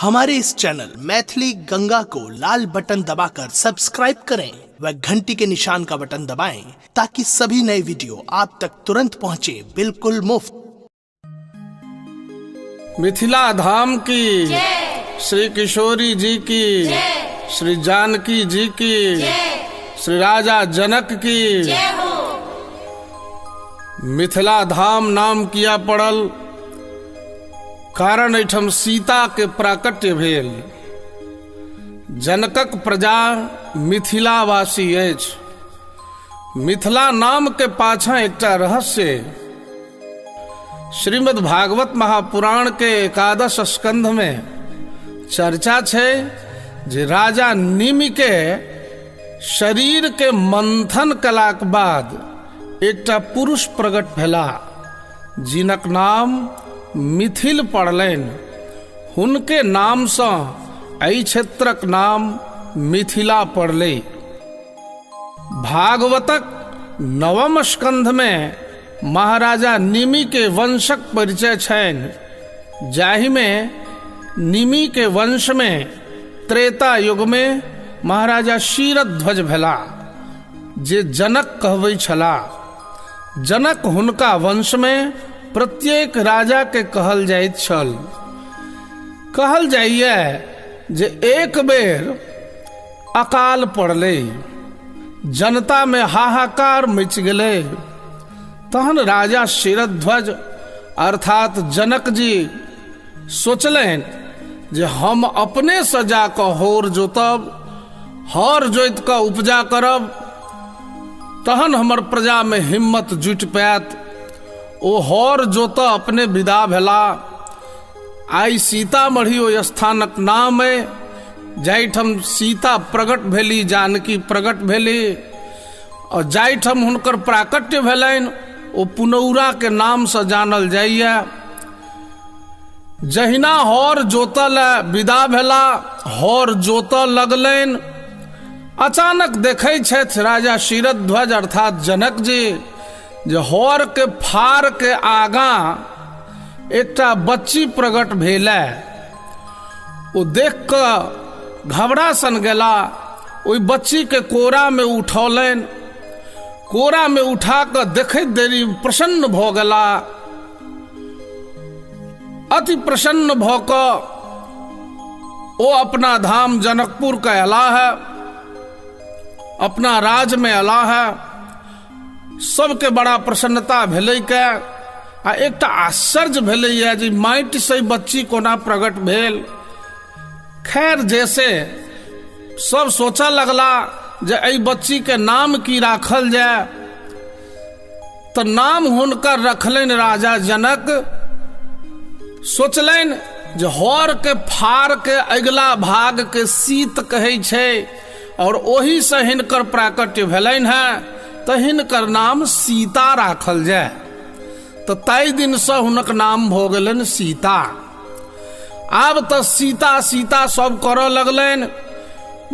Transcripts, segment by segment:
हमारे इस चैनल मैथिली गंगा को लाल बटन दबाकर सब्सक्राइब करें व घंटी के निशान का बटन दबाएं ताकि सभी नए वीडियो आप तक तुरंत पहुंचे बिल्कुल मुफ्त। मिथिला धाम की, श्री किशोरी जी की, श्री जानकी जी की, श्री राजा जनक की। मिथिला धाम नाम किया पड़ल कारण एहिठाम सीता के प्राकट्य भेल। जनकक प्रजा मिथिलावासी अछि। मिथिला नाम के पाछा एकटा रहस्य। श्रीमद् भागवत महापुराण के एकादश स्कंध में चर्चा छै जे राजा निमि के शरीर के मंथन कलाक बाद एकटा पुरुष प्रकट भेला जिनक नाम मिथिल पड़लनि। हुनके नामसँ एहि क्षेत्रक नाम मिथिला पड़लै। भागवतक नवम स्कंध में महाराजा निमि के वंशक परिचय छनि, जाहिमे निमि के वंश में त्रेता युग में महाराजा शीरध्वज भेला जे जनक कहबै छला। जनक हुनका वंश में प्रत्येक राजा के कहल जाइत छल। कहल जाइए जे एक बेर अकाल पड़लै, जनता में हाहाकार मच गेलै। तहन राजा शीरध्वज अर्थात जनक जी सोचलनि जे हम अपने से जाकऽ हर जोतब, हर जोति कऽ उपजा करब, तहन हमर प्रजा में हिम्मत जुटि पायत। ओ हर जोतऽ अपने विदा भेला। आइ सीतामढ़ी ओहि स्थानक नाम अइ जाहिठाम सीता प्रकट भेली, जानकी प्रकट भेली, और जाहिठाम हुनकर प्राकट्य भेलनि ओ पुनौरा के नाम से जानल जाइए। जहिना हर जोतऽ लए विदा भेला, हर जोतऽ लगलनि, अचानक देखै छथि राजा शीरध्वज अर्थात जनक जी जे हर के फार के आगाँ एकटा बच्ची प्रकट भेलै। ओ देख कऽ घबरा सन गेला। ओहि बच्ची के कोरा में उठौलनि। कोरा में उठा कऽ देखैत देरी प्रसन्न भऽ गेला। अति प्रसन्न भऽ कऽ ओ अपना धाम जनकपुर के अयला है, अपना राज में अयला है। सबके बड़ा प्रसन्नता भेलै के आ एकटा आश्चर्य भेलैया जे माटि से बच्ची कोना प्रकट भेल। खैर जैसे सब सोचऽ लगला जे एहि बच्ची के नाम की राखल जाय, तऽ नाम हुनकर रखलनि राजा जनक। सोचलनि जे हर के फार के अगिला भाग के शीत कहै छै और ओही से हिनकर प्राकट्य भेलनि हेँ, तऽ हिनकर नाम सीता राखल जाय। तऽ ताहि दिनसँ हुनक नाम भऽ गेलनि सीता। आब तऽ सीता सीता सब करऽ लगलनि।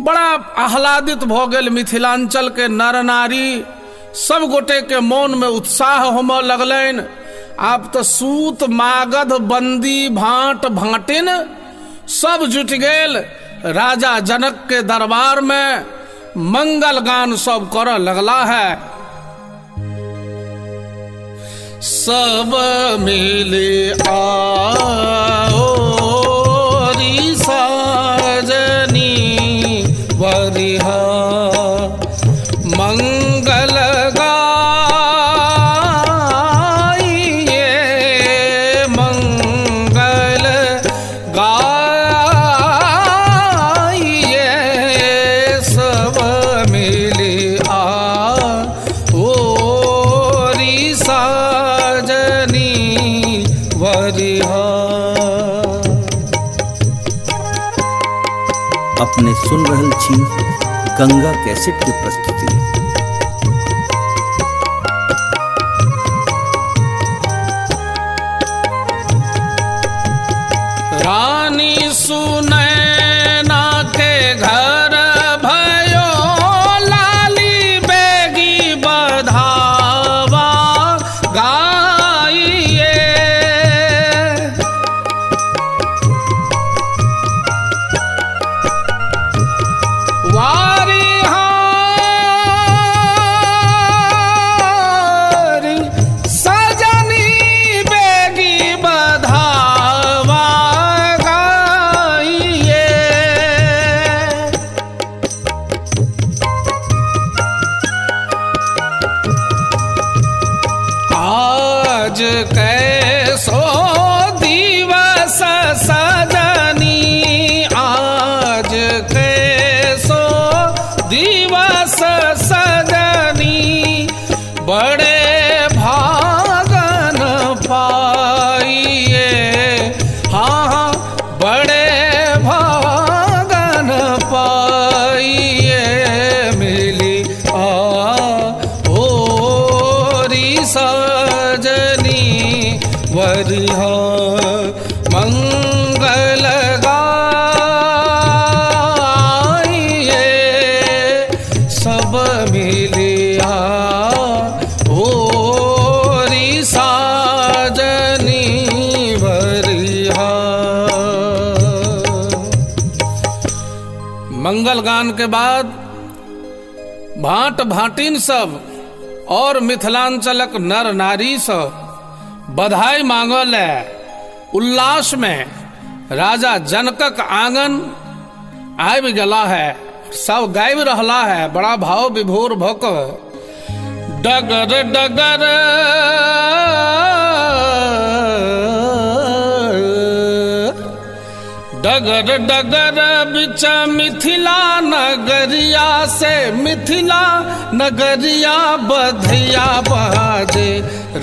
बड़ा आह्लादित भऽ गेल मिथिलांचल के नर नारी, सब गोटे के मन में उत्साह होमऽ लगलनि। आब तऽ सूत मागध बंदी भाट भाटिन सब जुटि गेल राजा जनक के दरबार में, मंगल गान सब करऽ लगला है। सब मिले आओ री साजनी वरिहा मंगल गाइए, मंगल गाइए, सब मिले आओ री साजनी वरिहा। अपने सुन रहल छी गंगा कैसेट के प्रस्तुति। रानी सुनैना के घर भयो लाली बेगी बधावा गाइए। मंगल गान के बाद भाट भाटिन सब और मिथिलांचलक नर नारी सब बधाई मांगल है। उल्लास में राजा जनकक आंगन आबि गेला है, सब गाबि रहला है बड़ा भाव विभोर भऽ कऽ। डगर डगर डगर डगर बिच मिथिला नगरिया से मिथिला नगरिया बधैया बाजे,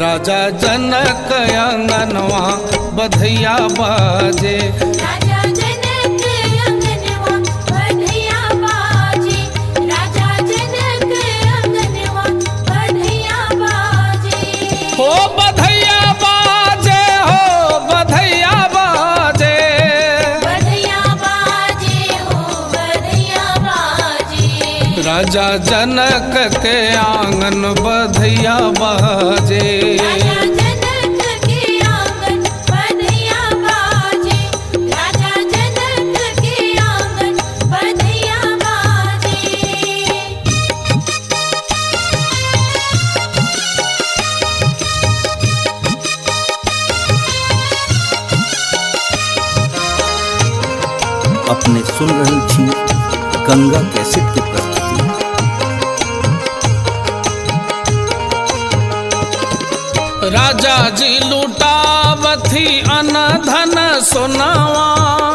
राजा जनक अंगनवा बधैया बाजे। राजा जनक अंगनवा बधैया बाजे, राजा जनक अंगनवा बधैया बाजे। हो बधैया बाजे, हो बधैया बाजे, बधैया बाजे, हो बधैया बाजे। राजा जनक के आंगन बधैया बाजे। राजा जनक के आंगन बधैया बाजे, राजा जनक के आंगन बधैया बाजे। अपने सुन रहल छी गंगा कैसेट के प्रस्तुति। राजा जी लुटावथी अन धन सोनावा,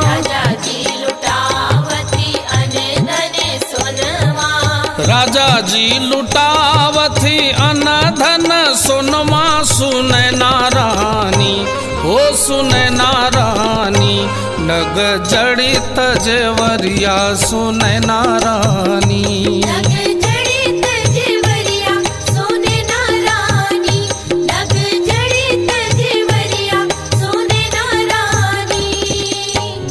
राजा जी लुटावती अन धन सोनवा, राजा जी लुटावथी अन धन सोनमा। सुनैना रानी, हो सुनैना रानी, नग जड़ित जेवरिया सुनैना रानी। नग जड़ित जेवरिया सोने रानी, नग जड़ित जेवरिया सोने रानी।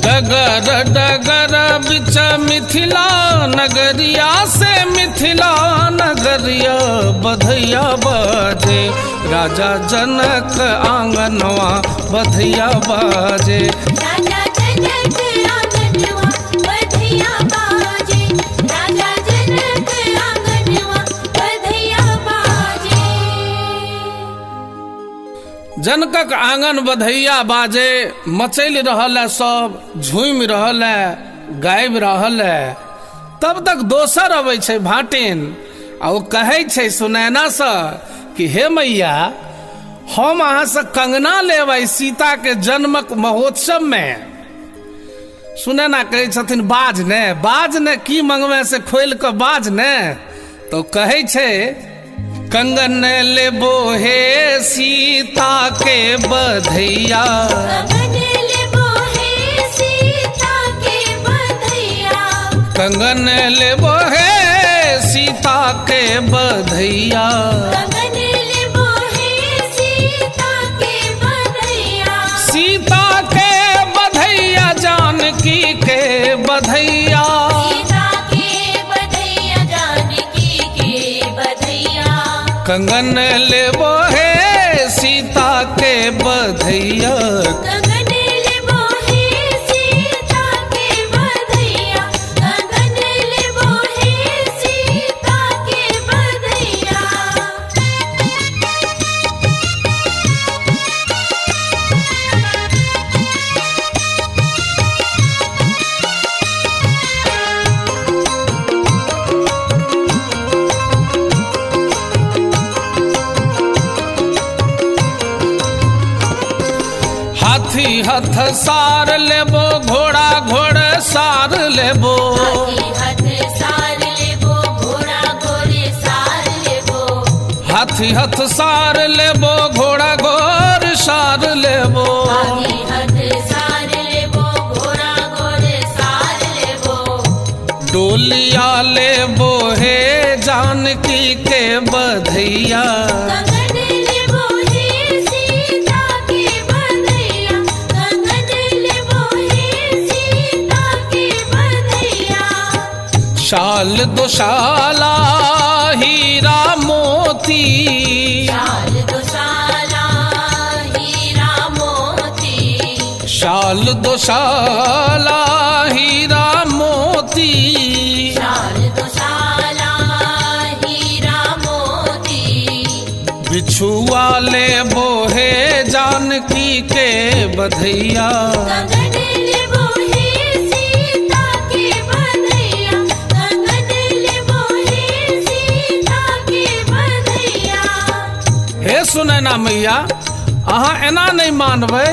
डगर डगर बिच मिथिला नगरिया से मिथिला नगरिया बधैया बाजे, राजा जनक आंगनवा बधैया बाजे। राजा जनक आंगनवा बधैया बाजे, राजा जनक आंगनवा बधैया बाजे। जनकक आंगन बधैया बाजे, मचलि रहल है, सब झूमि रहल है, गाबि रहल है। तब तक दोसर अबै छै भाटिन आ ओ कहै छै सुनैनासँ कि हे मैया, हम अहाँसँ कंगना लेबै सीता के जन्मक महोत्सव में। सुनैना कहै छथिन बाज ने, बाज ने, की मंगबै से खोलि कऽ बाज ने। तो कहै छै कंगन लेबो हे सीता के बधैया, कंगन लेबो हे सीता के बधैया, कंगन लेबो हे सीता के बधैया, कंगन लेबो हे सीता के बधैया, सीता के बधैया, जानकी के बधैया, सीता के बधैया, जानकी के बधैया। कंगन लेबो हे सीता के बधैया, कंगन लेबो हे सीता के बधैया, कंगन लेबो हे सीता के बधैया। हाथी हथ सार लेबो, घोड़ा घोड़ सार लेबो, हाथी हथ सार लेबो, घोड़ा घोड़े सार लेबो, हाथी हथ सार लेबो, घोड़ा घोड़ सार लेबो, हाथी हथ सार लेबो, घोड़ा घोड़े सार लेबो। डोलिया लेबो हे जानकी के बधैया, कंगन लेबो हे सीता के बधैया, कंगन लेबो हे सीता के बधैया। शाल दोशाला हीरा मोती, शाल दोशाला हीरा मोती, शाल दोशाला हीरा मोती, बिछुआ लेबो हे जानकी के बधैया। कंगन लेबो हे सीता के बधैया, कंगन लेबो हे सीता के बधैया। हे सुनैना मैया, अहाँ एना नहि मानबै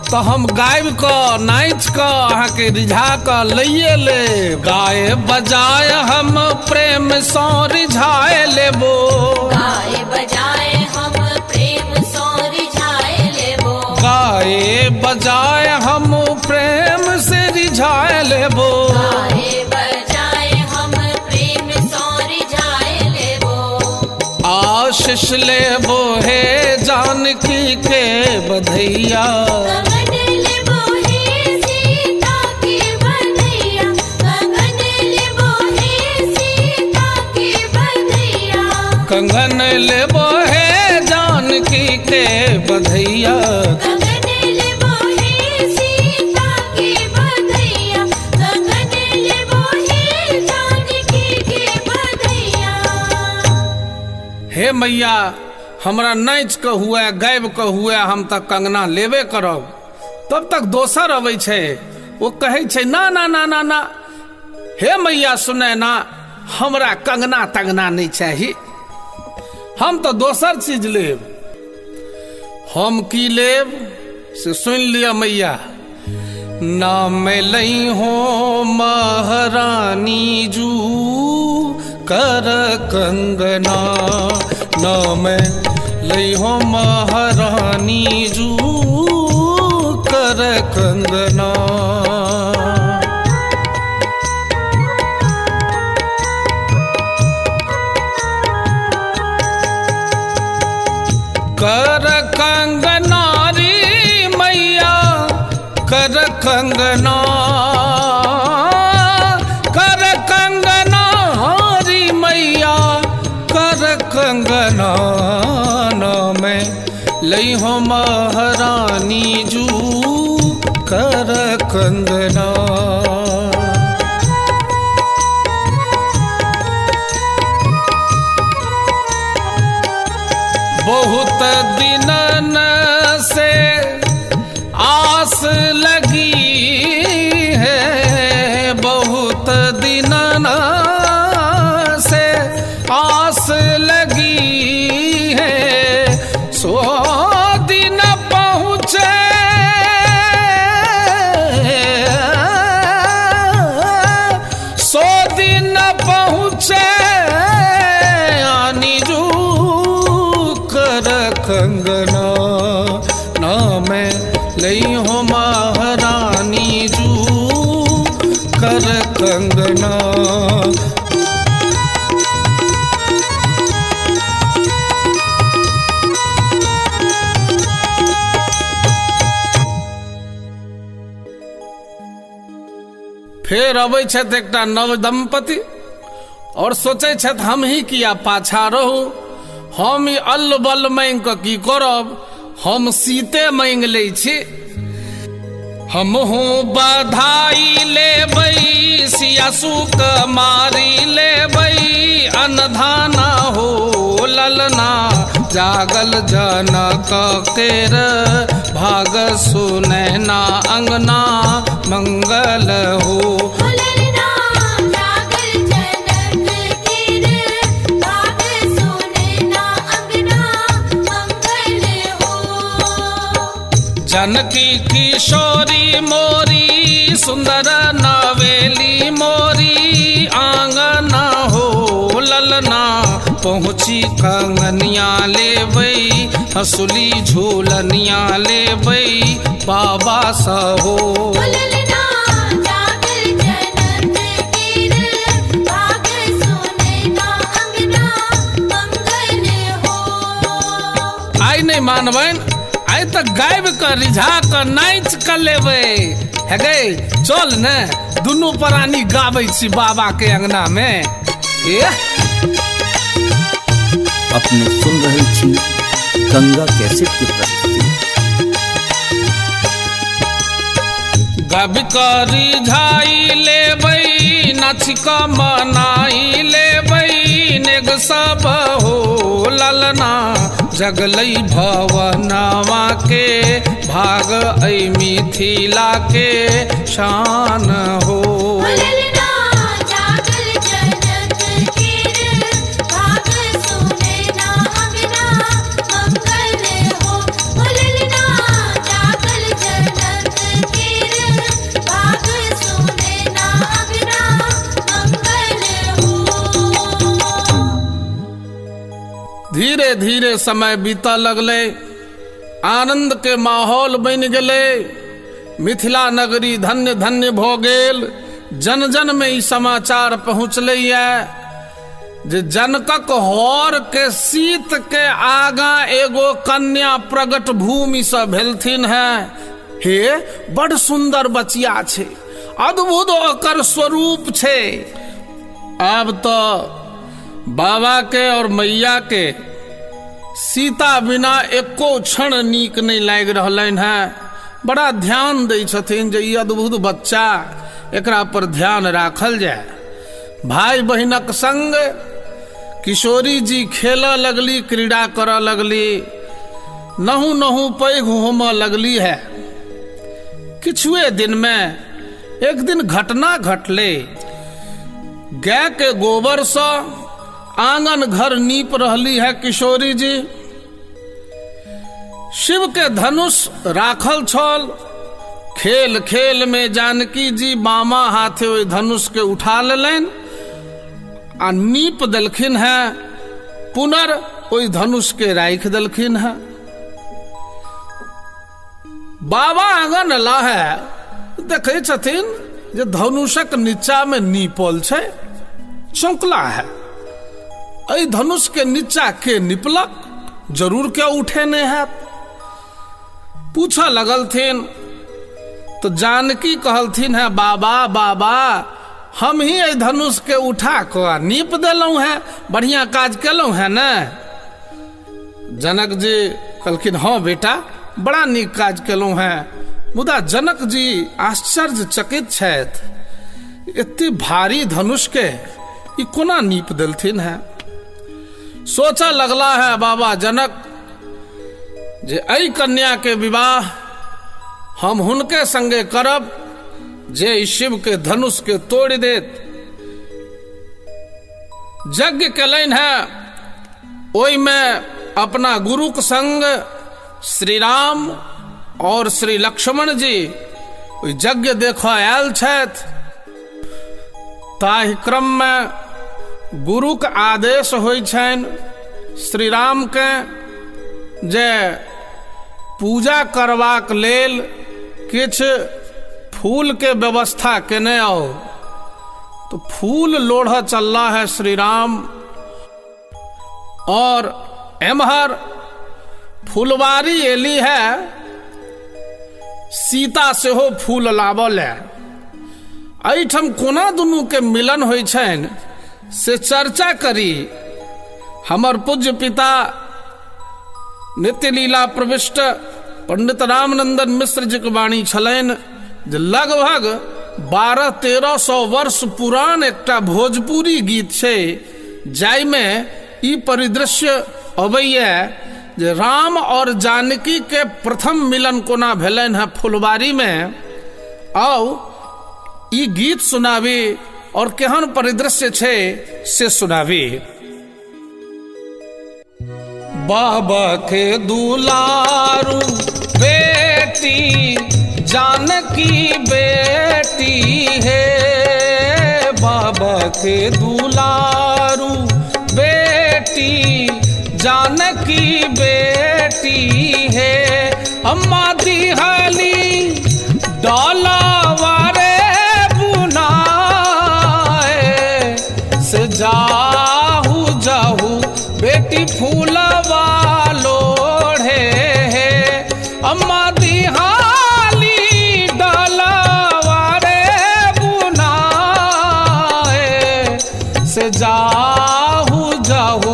तऽ हम गाबि कऽ नाचि कऽ अहाँके रिझा कऽ लैये लेब। गाय बजाय हम प्रेम सँ रिझाए लेबो, गाय बजाए हम प्रेम सो रिझाए लेबो, गाय बजाय हम प्रेम से रिझाए लेबो। गाय बजाए हम प्रेम सो रिझाए लेबो। आशीष लेबो हे जानकी के बधैया, कंगन लेबो हे सीता के बधैया, कंगन लेबो हे सीता के बधैया, कंगन लेबो हे जानकी के बधैया। कंगन लेबो हे सीता के बधैया, कंगन लेबो हे जानकी के बधैया। हे मैया, हमरा नाचि कऽ हुए गाबि कऽ हुए हम तऽ कंगना लेबे करब। तब तक दोसर अबै छै, ओ कहै छै ना ना ना ना ना, हे मैया सुनैना, हमरा कंगना तंगना नहि चाही, हम तऽ दोसर चीज लेब। हम की लेब से सुनि लिअ मैया। नाम लई हो महारानी जू कर कंगना, नाम लई हो महारानी जू कर कंगना। कर कंगना री मैया, कर कंगना, कर कंगना री मैया, कर कंगना। मैं लई हो महारानी जू कर कंगना। बहुत दिनन से आस लगी है, बहुत दिनन से आस लगी है, सो दिन पहुँचे सो दिन पहुँचे आनी जू कर कंगना। ना मैं लई हो महारानी जू कर कंगना। फेर अबै छथि एकटा नव दंपति और सोचै छथि हम ही किया पाछा रहू, हम ई अल्ल बल्ल मांगि कऽ की करब, हम सीते मांगि लै छी। हमहूँ बधाई लेबै सियासु मारी लेबै, अनधाना हो ललना जागल जनक केर भाग सुनैना अंगना मंगल हो। ललना जागल जनक केर भाग सुनैना अंगना मंगल हो। जनकी किशोरी मोरी सुंदर नवेली मोरी आंगना हो ललना पहुँची कंगनिया लेबै हंसुली झूलनिया लेबै बाबा सहो। ललना जागल जनक केर भाग सुनैना अंगना मंगल हो। आइ नहि मानबनि, आइ तऽ गाबि कऽ रिझा कऽ नाचि कऽ लेबै। हे गै चल ने दुनू प्राणी गाबै छी बाबा के अंगना में। ए अपने सुन रहल छी गंगा कैसेट की प्रस्तुति। गाबि कऽ रिझाई लेबै नाचि कऽ मनाई लेबै, नेग सब हो ललना जगलई भवनवा के भाग ऐ मिथिला के शान हो। ललना जागल जनक केर भाग सुनैना अंगना मंगल हो। ललना जागल जनक केर भाग सुनैना अंगना मंगल हो। धीरे धीरे समय बीतऽ लगलै, आनंद के माहौल बनि गेलै, मिथिला नगरी धन्य धन्य भऽ गेल। जन जन में ई समाचार पहुँचलैए जे जनकक हर के शीत के आगाँ एगो कन्या प्रगट भूमि से भेलथिन हैं। हे बड़ सुंदर बचिया छै, अद्भुत ओकर स्वरूप छै। आब तो बाबा के और मैया के सीता बिना एको क्षण नीक नहीं लागि रहलनि हैं। बड़ा ध्यान दै छथिन जे ई अद्भुत बच्चा, एकरा पर ध्यान राखल जाय। भाई बहिनक संग किशोरी जी खेलऽ लगली, क्रीड़ा करऽ लगली, नहु नहु पैघ होमऽ लगली है। किछुए दिन में एक दिन घटना घटलै। गाय के गोबर से आंगन घर नीप रहली है किशोरी जी। शिव के धनुष राखल छल। खेल खेल में जानकी जी बामा हाथे ओहि धनुष के उठा लेलनि आ नीप देलखिन हैं, पुनर् ओहि धनुष के राखि देलखिन हैं। बाबा आंगन अला है, देखै छथिन जे धनुषक नीचा में नीपल छै, चौंकला है, एहि धनुष के नीचा के निपलक, जरूर के उठेने हैत। पूछऽ लगलथिन तो जानकी कहलथिन है, बाबा बाबा हम ही एहि धनुष के उठा कऽ नीप देलहुँ हैं, बढ़िया काज केलहुँ हैं ने। जनक जी कहलखिन हाँ बेटा, बड़ा नीक काज केलहुँ हैं। मुदा जनक जी आश्चर्यचकित छथि, एते भारी धनुष के ई कोना नीप देलथिन हैं। सोचऽ लगला है बाबा जनक जे एहि कन्या के विवाह हम हुनके संगे करब जे ई शिव के धनुष के तोड़ि देत। यज्ञ केलनि है, ओहिमे अपना गुरुक संग श्री राम और श्री लक्ष्मण जी ओहि यज्ञ देखऽ आयल छथि। ताहि क्रम में गुरुक आदेश होइ छनि श्री राम के जे पूजा करबाक लेल किछु फूल के व्यवस्था केने आओ। तो फूल लोढ़ चलला है श्री राम और एम्हर फुलवारी एली है, सीता सेहो फूल लाबल है। एहिठाम कोना दुनू के मिलन होइ छनि से चर्चा करी। हमर पूज्य पिता नित्य लीला प्रविष्ट पंडित रामनंदन मिश्र जी के वाणी छलनि जे लगभग 1200-1300 वर्ष पुरान एकटा भोजपुरी गीत छै जाहिमे ई परिदृश्य अबैया जे राम और जानकी के प्रथम मिलन कोना भेलनि हैं फुलवारी में। आउ ई गीत सुनाबी और केहन परिदृश्य छै से सुनाबी। बाबा के दुलारू बेटी जानकी बेटी है, बाबा के दुलारू बेटी जानकी बेटी है। अम्मा दिहाली डोलावारे बुनाए से जाहू जाहू बेटी फूलवा लोढ़े है। अम्मा दिहाली डोलावारे बुनाए से जाहू जाहू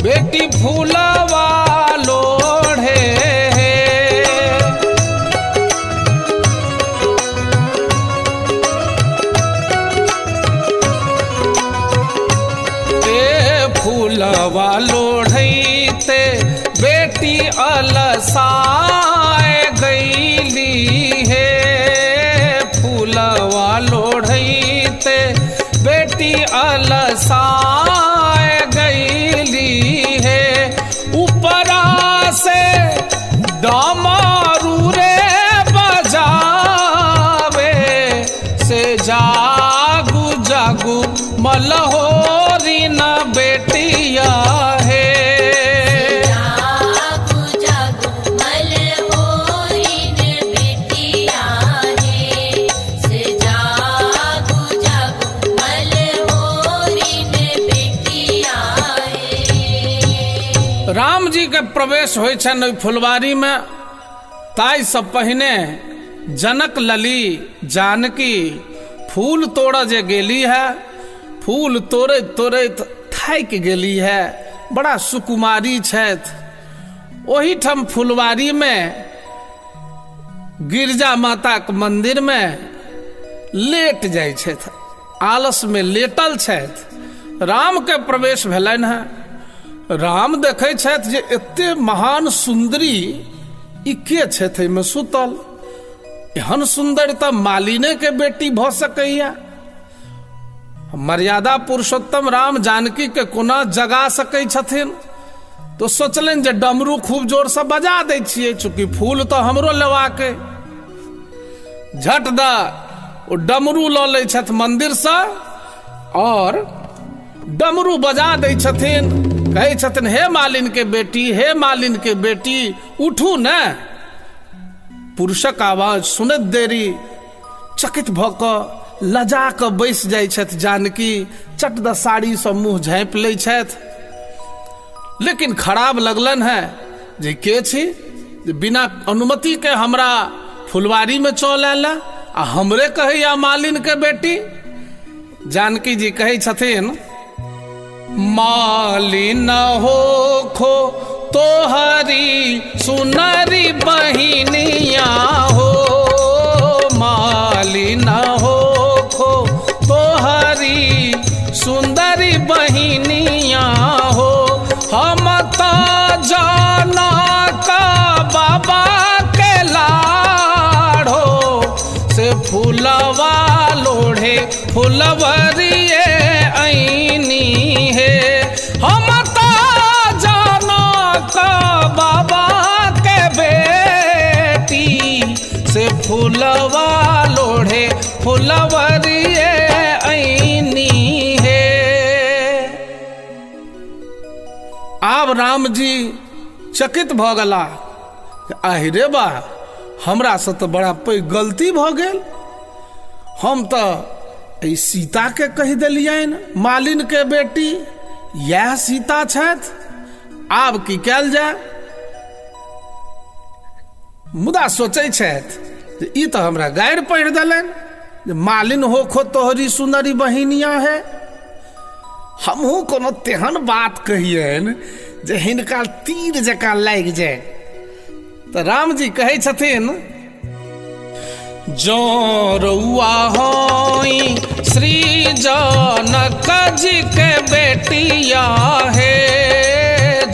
बेटी फूलवा लोढ़े है। ए फूल फूलवा लोढ़ैते बेटी अलसाए गईली हे। फूलवा लोढ़ैते बेटी अलसाए गईली हे। ऊपरा से डमरू रे बजावे से जागू जागू मलहोरी न बेटिया हे। जागू जागू मलहोरिन बेटिया हे। से जागू जागू मलहोरिन बेटिया हे। राम जी के प्रवेश होइ छनि ओहि फुलवारी में। ताहिसँ पहिने जनक लली जानकी फूल तोड़ऽ जे गेली है, फूल तोड़ैत तोड़ैत थाकि गेली है, बड़ा सुकुमारी छथि। ओहिठाम फुलवारी में गिरजा माताक मंदिर में लेट जाइ छथि, आलस में लेटल छथि। राम के प्रवेश भेलनि हेँ। राम देखै छथि जे एते महान सुन्दरी ई के छथि एहिमे सुतल, एहन सुन्दर तऽ मालिने के बेटी भऽ सकैया। मर्यादा पुरुषोत्तम राम जानकी के कोना जगा सकै छथिन। तो सोचलनि जे डमरू खूब जोरसँ बजा दै छियै, चूँकि फूल तऽ हमरो लेबाक अइ। झट द ओ डमरू लऽ लै छथि मंदिरसँ और डमरू बजा दै छथिन। कहै छथिन हे मालिन के बेटी, हे मालिन के बेटी, उठू ने। पुरुषक आवाज सुनैत देरी चकित भऽ कऽ लजा कऽ बैस जाइ छथि जानकी। चट द साड़ीसँ मुँह झाँपि लै छथि। लेकिन खराब लगलनि हेँ जे के छी जे बिना अनुमति के हमरा फुलवारी में चल आयल आ हमरे कहैया मालिन के बेटी। जानकी जी कहै छथिन मालिन हो खो तोहरी सुनरी बहिनिया हो। मालिन हो खो तोहरी सुंदरी बहिनिया हो। हम त जाना का बाबा के लाड़ो से फूलवा लोढ़े फुलवरिए ऐनी हे। हम त जाना का बाबा के बेटी से फूलवा लोढ़े फुलवरिए ऐनी हे। आब राम जी चकित भऽ गेला, आहि रे बा, हमरासँ तऽ बड़ा पैघ गलती भऽ गेल। हम तऽ एहि सीताके कहि देलियनि मालिन के बेटी, इएह सीता छथि, आब की कयल जाय। मुदा सोचै छथि जे ई तऽ हमरा गारि पढ़ि देलनि जे मालिन हो खो तोहरी सुन्दरी बहिनिया है। हमहूँ कोनो तेहन बात कहियनि जे हिनका तीर जकाँ लागि जाय। तऽ राम जी कहै छथिन जो रउआ होई श्री जनक जी के बेटिया हे।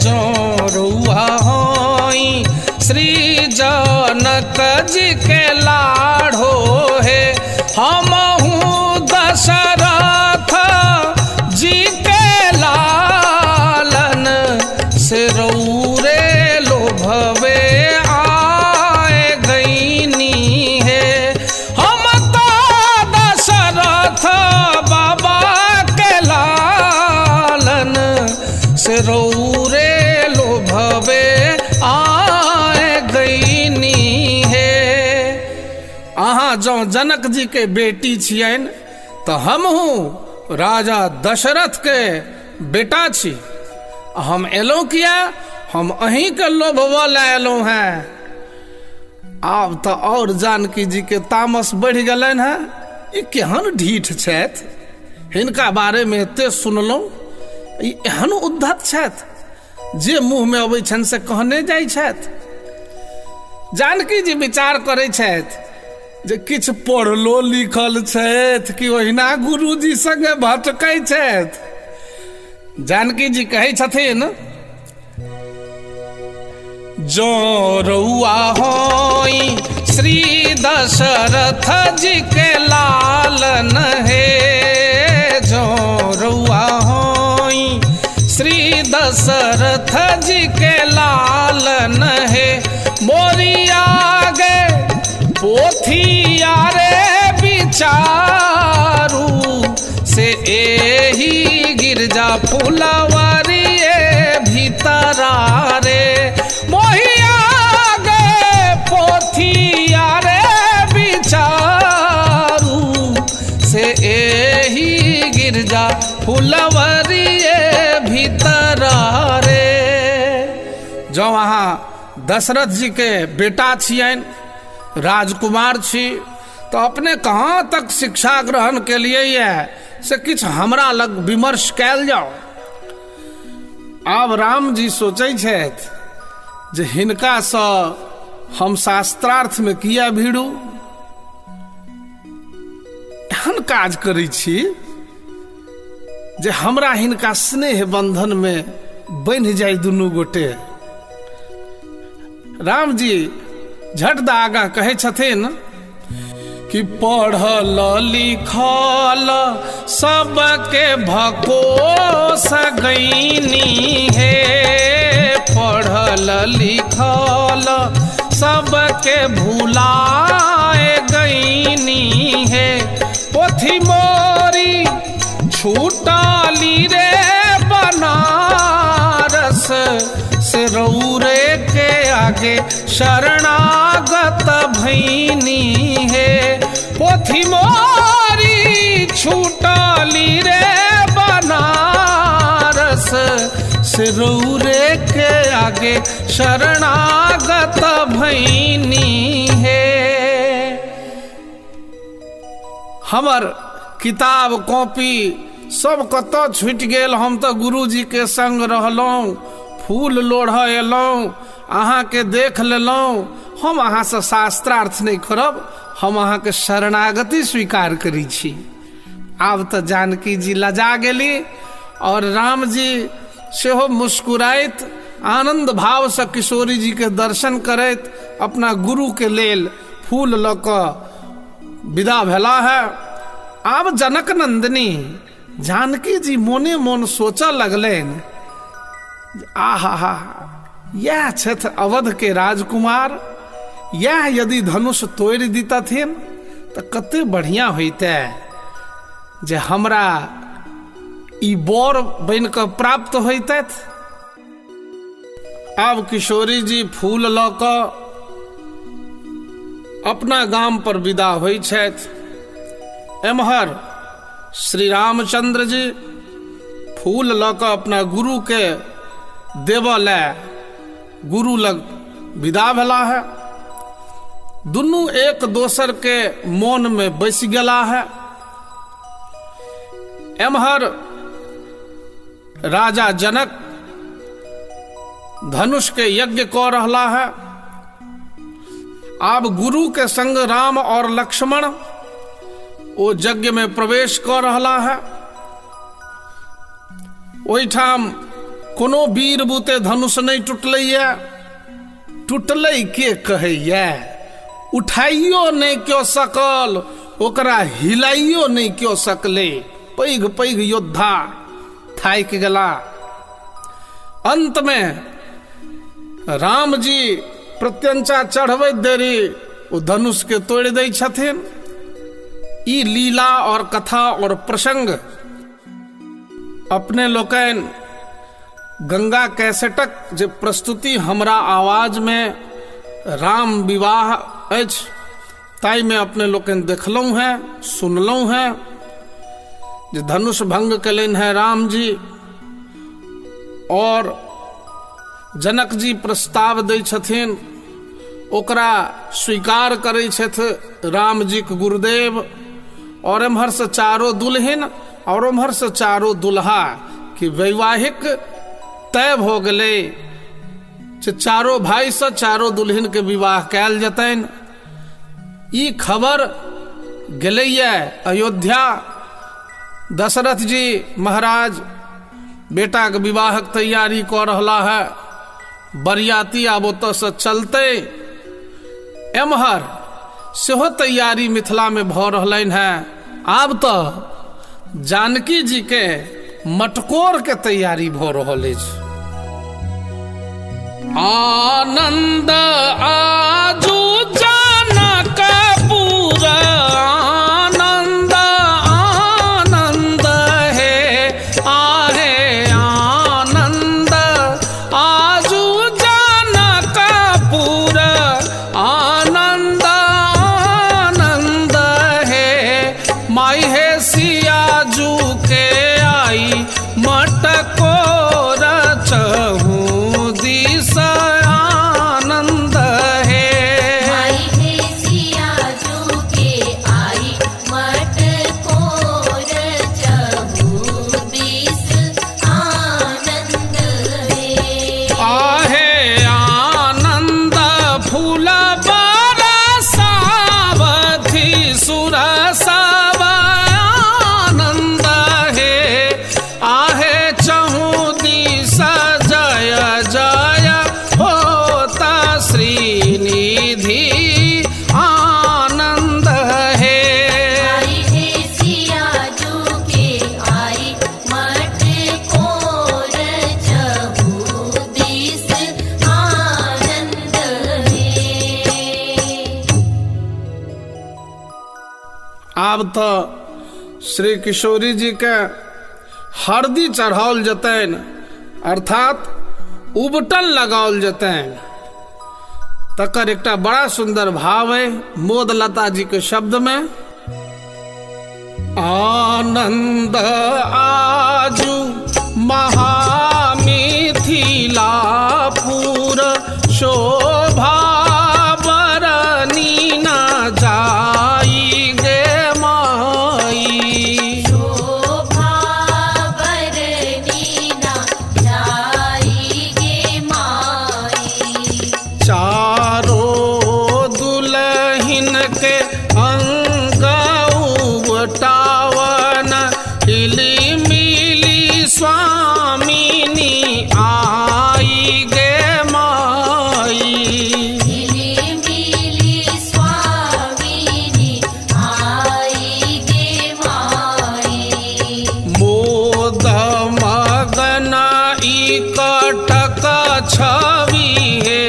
जो रउआ होई श्री जनक जी के लाढ़ो हे। हमहूँ दशरथ जी के लालन से रउरे लोभवे आए गईनी हे। हम तो दशरथ बाबा के लालन से रउरे लोभवे आए गईनी हे। अहाँ जँ जनक जी के बेटी छियनि तऽ हमहूँ राजा दशरथ के बेटा छी। हम एलहुँ किया, हम अहीँके लोभवऽ लए एलहुँ हेँ। आब तऽ और जानकी जी के तामस बढ़ि गेलनि हेँ। ई केहन ढीठ छथि, हिनका बारेमे एते सुनलहुँ, ई एहन उद्धत छथि जे मुँहमे अबै छनि से कहने जाइ छथि। जानकी जी विचार करै छथि जे किछु पढ़लो लिखल छथि कि ओहिना गुरुजी संगे भटकै छथि। जानकी जी कहै छथिन, जो रउआ होई श्री दशरथ जी के लालन हे, जो रउआ होई श्री दशरथ जी के लालन हे, मोरिया गे पोथिया रे बिचारू से एही गिरजा फुलवरिए भीतरा रे, मोहिया गे पोथिया रे बिचारू से एही गिरजा फुलवरिए भीतरा रे। जँ अहाँ दशरथ जी के बेटा छियनि, राजकुमार छी, तो अपने कहाँ तक शिक्षा ग्रहण के लिए यह से किछु हमरा लग विमर्श कयल जाओ। आब राम जी सोचै छथि जे हिनकासँ हम शास्त्रार्थ में किया भिड़ू, एहन काज करै छी जे हमरा हिनका स्नेह बंधन में बन्हि जाय दुनू गोटे। राम जी झट द आगाँ कहै छथिन कि पढ़ल लिखल सबके भकोस गईनी हे, पढ़ल लिखल सबके भुलाए गईनी हे, पोथी मोरी छूटली रे बनारस से रौरे के आगे शरणागत भैनी हे, पोथी मोरी छूटली रे बनारस से रौरे के आगे शरणागत भैनी हे। हमर किताब कॉपी सब कतऽ छूटि गेल, हम तऽ गुरुजी के संग रहलहुँ, फूल लोढ़ऽ एलहुँ, अहाँके देख लेलहुँ, हम अहाँसँ शास्त्रार्थ नहि करब, हम अहाँके शरणागति स्वीकार करै छी। आब तऽ जानकी जी लजा गेली और राम जी सेहो मुस्कुराइत आनंद भावसँ किशोरी जी के दर्शन करैत अपना गुरु के लेल फूल लऽ कऽ विदा भेला है। आब जनक नंदिनी जानकी जी मोने मोन सोचऽ लगलनि, आहा हा, यह छथि अवध के राजकुमार, यह यदि धनुष तोड़ि दितथिन तऽ कते बढ़िया होइते जे हमरा ई बर बनि कऽ प्राप्त होइतथि। आब किशोरी जी फूल लऽ कऽ अपना गाम पर विदा होइ छथि। एम्हर श्री रामचंद्र जी फूल लऽ कऽ अपना गुरु के देबऽ लए गुरु लग विदा भेला है। दुनू एक दोसर के मोन में बसि गेला है। एम्हर राजा जनक धनुष के यज्ञ कऽ रहला है। आब गुरु के संग राम और लक्ष्मण ओ यज्ञ में प्रवेश कऽ रहला है। ओहिठाम कोनो वीर बूते धनुष नहीं टूटलैया, टूटलै के कहैया, उठाइयो नहीं क्यों सकल, ओकरा हिलाइयो नहीं क्यों सकले, पैघ पैघ योद्धा थाकि गेला। अंत में राम जी प्रत्यंचा चढ़बैत देरी ओ धनुष के तोड़ि दै छथिन। ई लीला और कथा और प्रसंग अपने लोकनि गंगा कैसेटक जे प्रस्तुति हमरा आवाज में राम विवाह अछि ताहिमे अपने लोकनि देखलहुँ हैं, सुनलहुँ हैं जे धनुष भंग कयलनि हैं राम जी और जनक जी प्रस्ताव दै छथिन, ओकरा स्वीकार करै छथि राम जी के गुरुदेव, और एम्हर से चारो दुल्हन और ओम्हर से चारो दुल्हा कि वैवाहिक तय भऽ गेलै जे चारो भाई से चारो दुल्हन के विवाह कयल जेतनि। ई खबर गेलैया अयोध्या। दशरथ जी महाराज बेटाके विवाहक तैयारी कऽ रहला है। बरियाती आब ओतऽसँ चलतै। एम्हर सेहो तैयारी मिथिलामे भऽ रहलनि हेँ। आब तऽ जानकी जी के मटकोर के तैयारी भऽ रहल अछि। आनंद आजू जनकपुर, आनंद आनंद हे आहे, आनंद आजू जनकपुर, आनंद आनंद हे। माई हे सियाजू के आई मटकोर चहु दिस आनंद हे। माई हे सियाजू के आई मटकोर चहु दिस आनंद हे। आहे आनंद फूल बरसावथि सुर सब आनंद हे। आहे चहु दिस जय जय होता श्रीनिधि आनंद हे। माई हे सियाजू के आई मटकोर चहु दिस आनंद हे। आब तऽ श्री किशोरी जी के हरदी चढ़ाओल जतनि, अर्थात उबटन लगाओल जतनि। तकर एकटा बड़ा सुंदर भाव है मोदलता जी के शब्द में। आनंद आजू महामिथिलापुर, शोभा बरनी न जाई गे माई। शोभा बरनी न जाई गे माई। चारो दुलहिन के अंग उबटावन, हिली मिली स्वामिनी आई गे माई। मिली मिली स्वामिनी आई गे माई। मोद मगन इकटक छवि हे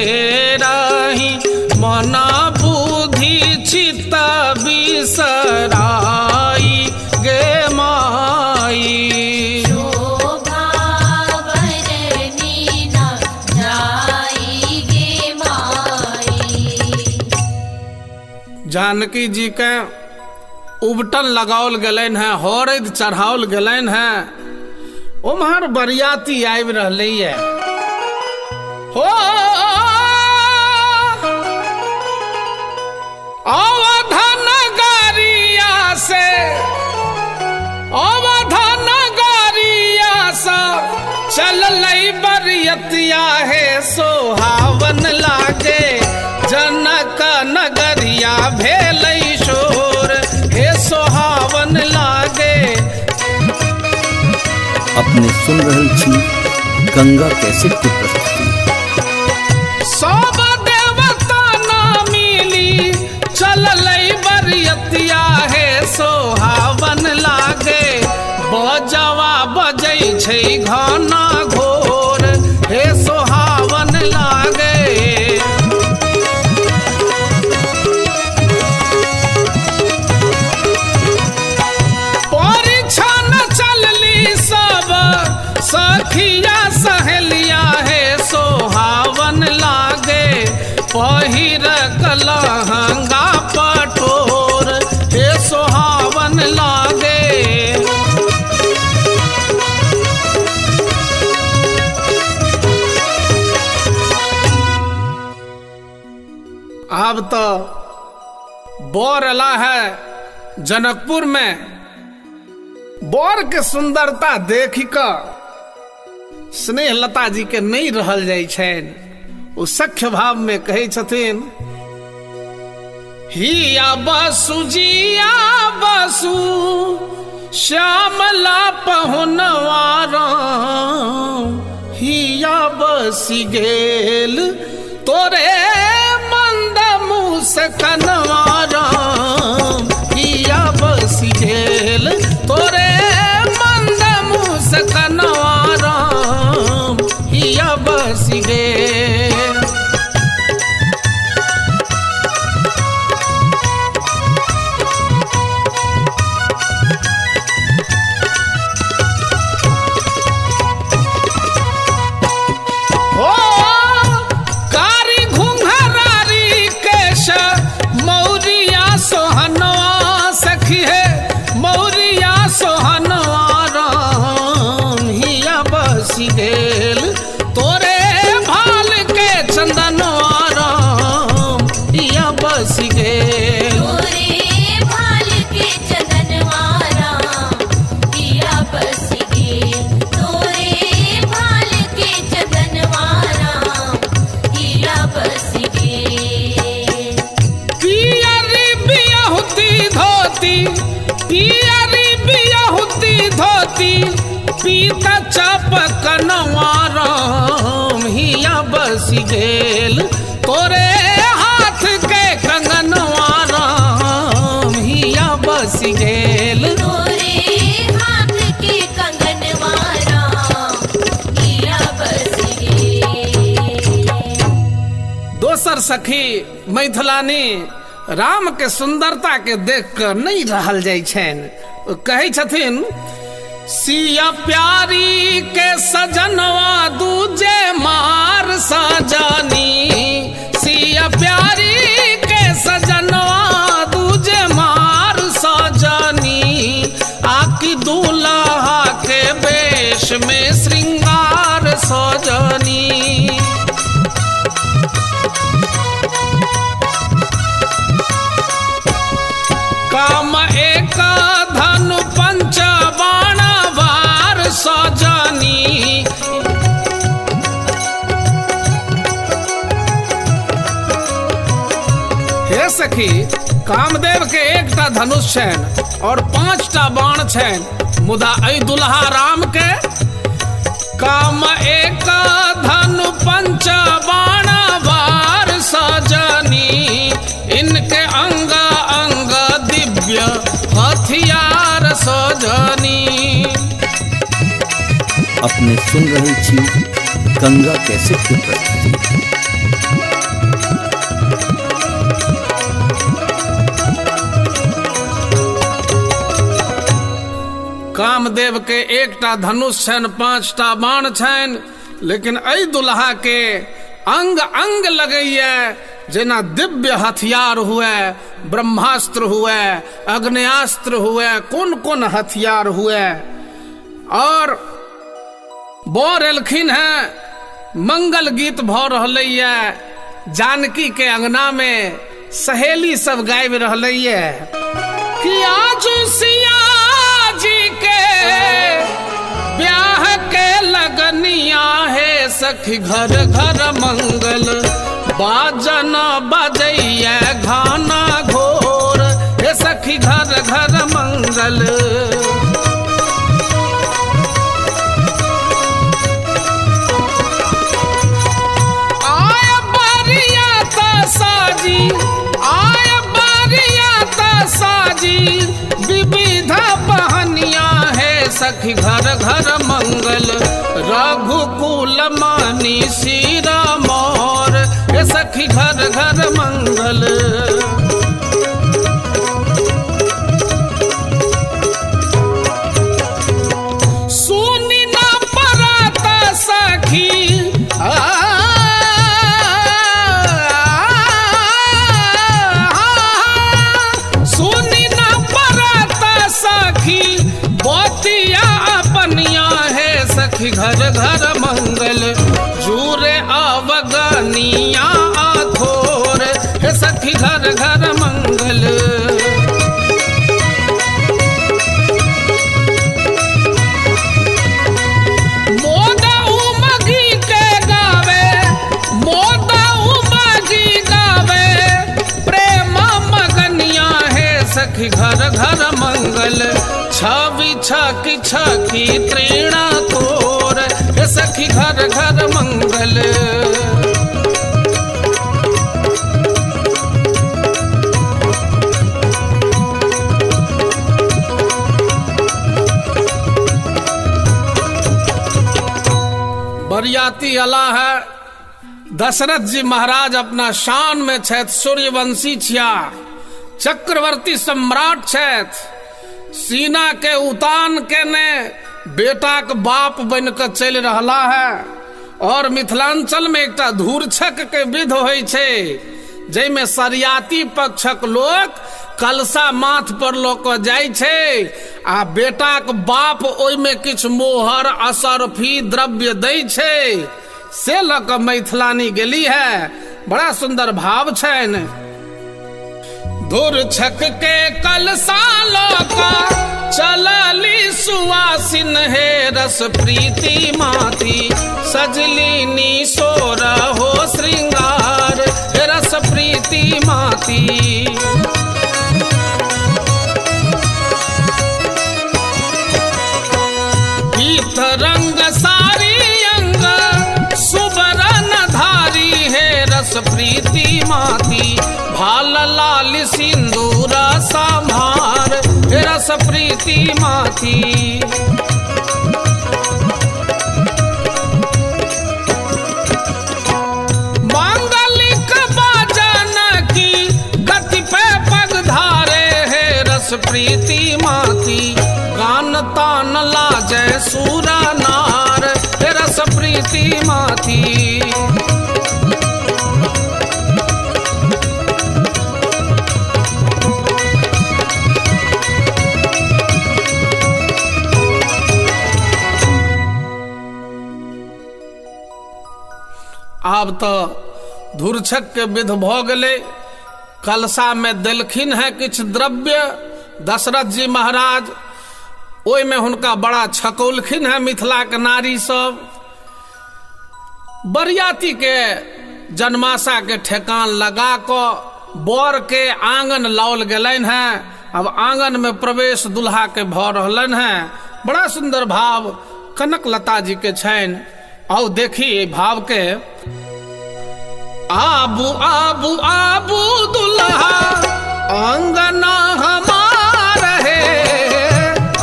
रही, मन बुद्धि चित्त बिसराई गे माई। शोभा बरनी न जाई गे माई। जानकी जी के उबटन लगाओल गेलनि हैं, हरदि चढ़ाओल गेलनि हैं। उम्हर बरियाती आबि रहलैए। हो अवध नगरिया से, अवध नगरिया से चललै बरियतिया हे सोहावन लागे। जनक नगरिया भेलै शोर हे सोहावन लागे। अपने सुन रहल छी गंगा कैसेट के प्रस्तुति। सब देवता ना मिली चललै बरियतिया हे सोहावन लागे। बजवा बजै छै घना घोर हे सोहावन लागे। परिछन चलली सब सखिया सहेलिया हे सोहावन लागे। पहिर लहंगा पटोर हे सोहावन लागे। आब तो बर अला है जनकपुर में। बर के सुंदरता देख कऽ स्नेहलता जी के नहीं रहल जाइ छनि। ओ सख्य भाव में कहै छथिन, हिया बसु जिया बसु श्यामला पहुनवा राम हिया बसी गेल तोरे मंद मुस्कनवा राम हिया बसी गेल तोरे मंद मुस्कनवा राम हिया बसी गेल। हो कारी घुंघरारी केश मौरिया सोहनवा सखी है मौरिया सोहनवा राम हिया बसी गेल तोरे भाल के चंदनवा राम हिया बसी गेल। तोरे भाल के चंदनवा राम हिया बस गेल तोरे भाल के चंदनवा राम हिया बस गेल। पियरी बियहुती धोती पियरी बियहुती धोती पीता चपकनवा राम हिया बसी गेल तोरे हाथ के कंगनवा राम हिया बसी गेल। तोरे हाथ के कंगनवा राम हिया बस गेल। दोसर सखी मैथिलानी राम के सुंदरता के देख कर नहीं रहल जाइ छनि। ओ कहै छथिन सिया प्यारी के सजनवा दूजे मार सजनी सिया प्यारी के सजनवा दूजे मार सजनी आकी दूल्हा के वेश में श्रृंगार सजनी। काम एक धनु पंच बाण वार सजनी। हे सखी कामदेव के एकटा धनुष छनि और 5टा बाण छनि मुदा एहि दुल्हा राम के काम एक धनु पंच बाण वार सजनी इनके अंग अंग दिव्य हथियार सजनी। अपने सुन रहे छी गंगा कैसेट की प्रस्तुति। कामदेव के एकटा धनुष छनि 5टा बाण छनि लेकिन एहि दुल्हा के अंग अंग लगैया जेना दिव्य हथियार हुए ब्रह्मास्त्र हुए अग्नेयास्त्र हुए कोन कोन हथियार हुए। और बर एलखिन हैं मंगल गीत भ रहलैया जानकी के अंगना में सहेली सब गाबि रहलैया कि आज सिया जी के ब्याह के लगनिया है सखी घर घर मंगल बाजन बजैया घाना घोर हे सखी घर घर मंगल। आय बरिया ता साजी आय बरिया ता साजी विविध बहनिया है सखी घर घर मंगल रघुकुल मानी सीरा मोर हे सखी घर घर मंगल। सुनी ना पराता सखी सुनी ना पराता सखी बोतिया अपनिया है सखी घर घर मंगल जूरे अवगनिया आथोर हे सखी घर घर मंगल। मोद उमगी के गावे मोद उमगी गावे प्रेम मगनिया है सखी घर घर मंगल। छवि छकी छकी त्रीणा तोर हे सखी घर घर मंगल। बरियाती अला है। दशरथ जी महाराज अपना शान में छथि, सूर्यवंशी छिया, चक्रवर्ती सम्राट छथि, सीना के उतान के ने बेटा के बाप बन के चलि रहला है। और मिथिलांचल में एकटा धूरछक के विध होइ छै जाहिमे सरियाती पक्षक लोक कलशा माथ पर लऽ कऽ जाइ छै आ बेटाक बाप ओहिमे किछु मोहर असरफी द्रव्य दै छै, से लऽ कऽ मैथिलानी गेली है। बड़ा सुंदर भाव छनि। धुरछक के कलशा लऽ कऽ चलली सुवासिन हे रस प्रीति माथी, सजली नी सोर हो श्रृंगार हे रस प्रीति माथी। पीत रंग सारी अंग सुबरन धारी हे रस प्रीति माती, भाल लाल सिंदूर संभार हे रस प्रीति माती। मांगलिक बाजन की गति पे पग धारे हे रस प्रीति माती, गान तान लाजय सूरा नार हे रस प्रीति माती। आब तो धुरछक के विध भ गेलै, कलशा में देलखिन है किछु द्रव्य दशरथ जी महाराज, ओहिमे हुनका बड़ा छकौलखिन है मिथिला के नारी सब। बरियाती के जन्माशा के ठेकान लगा कऽ बर के आंगन लाओल गेलनि है। अब आंगन में प्रवेश दुल्हा के भऽ रहलनि है। बड़ा सुंदर भाव कनक लता जी के छनि। आओ देखी एहि भाव के। आबू आबू आबू दुल्हा अंगना हमार है,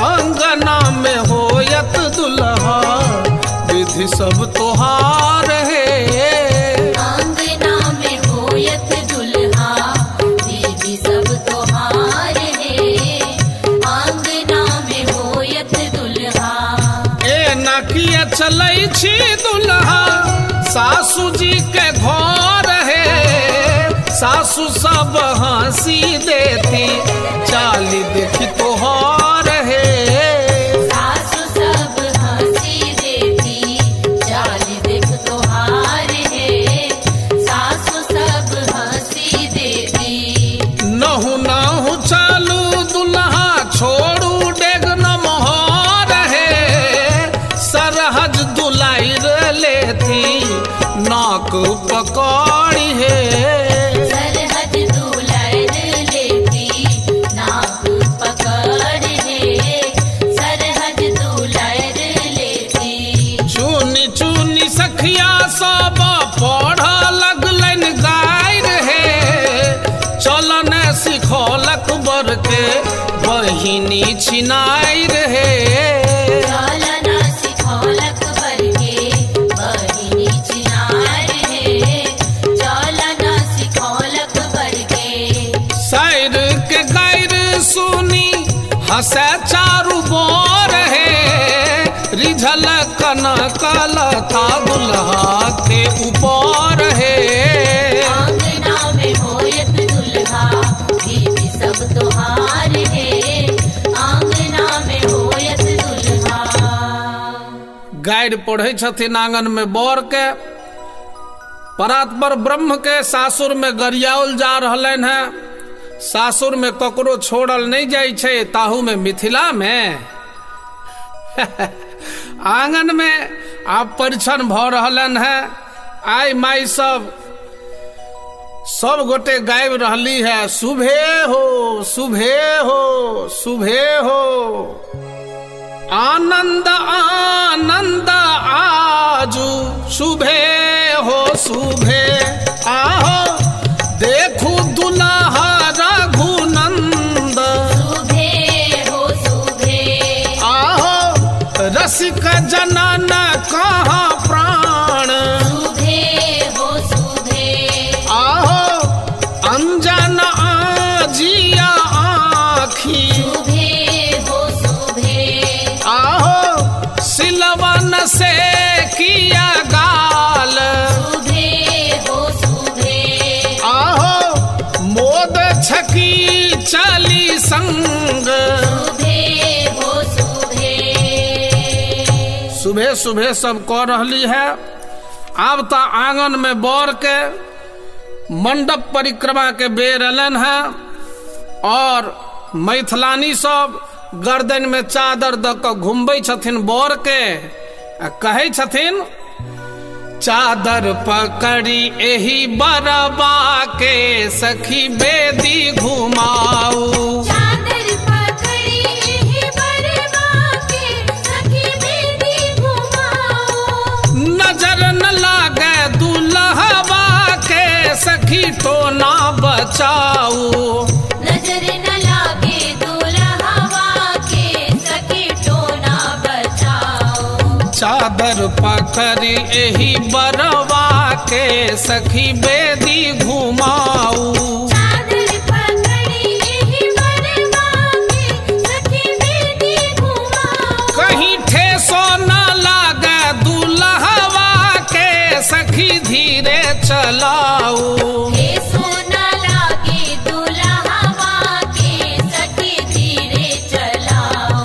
अंगना में होयत दुल्हा विधि सब तोहार है। अंगना में होयत दुल्हा विधि सब तोहार है, अंगना में होयत दुल्हा। ए नकिया चलै छी दुल्हा सासू जी के घर है, सासू सब हंसी देती चाली देखी तोहार है। सासू सब हंसी देती चाली देख तोहार है, सासू सब हंसी देती। नहु नहु चालू दुल्हा छोड़ू डेग न मोहर है, सरहज दुलाइर लेती नाक पकड़ी है। सरहज दुलार लेती नाक पकड़ है, सरहज दुलार लेती। चुनी चुनी सखिया सब पढ़ लगलनि गाइर हे, चलन सिखौलक बर के बहिनी छिनाइर हे। चलना सिखौलक बर के बहिनी छिनार हे, चलना सिखौलक बर के। साइर के गाइर सुनी हंसै चारू बोर हे, रिझल कनक लता दुल्हा के ऊपर हे। अंगना में होयत दुल्हा विधि सब तोहार है, अंगना में होयत दुल्हा। गाइर पढ़ै छथिन आंगन में बर के, परात्पर ब्रह्म के सासुर में गरियाओल जा रहलनि है। सासुर में ककरो छोड़ल नहीं जाइ छै, ताहू में मिथिला में। आंगन में आब परिछन भऽ रहलनि है। आइ माइ सब सब गोटे गाबि रहली है, शुभे हो शुभे हो शुभे हो। आनंद आनंद आजू शुभे हो शुभे आहो, देखू दुल्हा रघुनंद शुभे हो शुभे आहो, रसिक जनन कहाँ प्राण शुभे हो शुभे आहो, अंजन आजिया आखी शुभे हो शुभे आहो, सिलवन से किया गाल शुभे हो शुभे आहो, मोद छकी चली संग शुभे हो शुभे। सुबह सुबह सब कह रहली है। आब तो आंगन में बर के मंडप परिक्रमा के बेर अलन है और मैथिलानी सब गर्दन में चादर द के घुमबै छथिन बर के आ कहै छथिन, चादर पकड़ी एही बरबा के सखी बेदी घुमाऊ। चादर पकड़ी एही बरबा के सखी बेदी घुमाओ। नजर न लागे दुल्हवा के सखी टोना बचाऊ। नजर न लागे दुल्हवा के सखी टोना बचाओ। चादर पकड़ी एही बरवा के सखी बेदी घुमाऊ। चादर पकड़ी एही बरबा के सखी बेदी घुमाओ। कहीं ठेसो न लागे दुल्हवा के सखी धीरे चलाऊ। हे सोना लागे दुल्हवा के सखी धीरे चलाओ।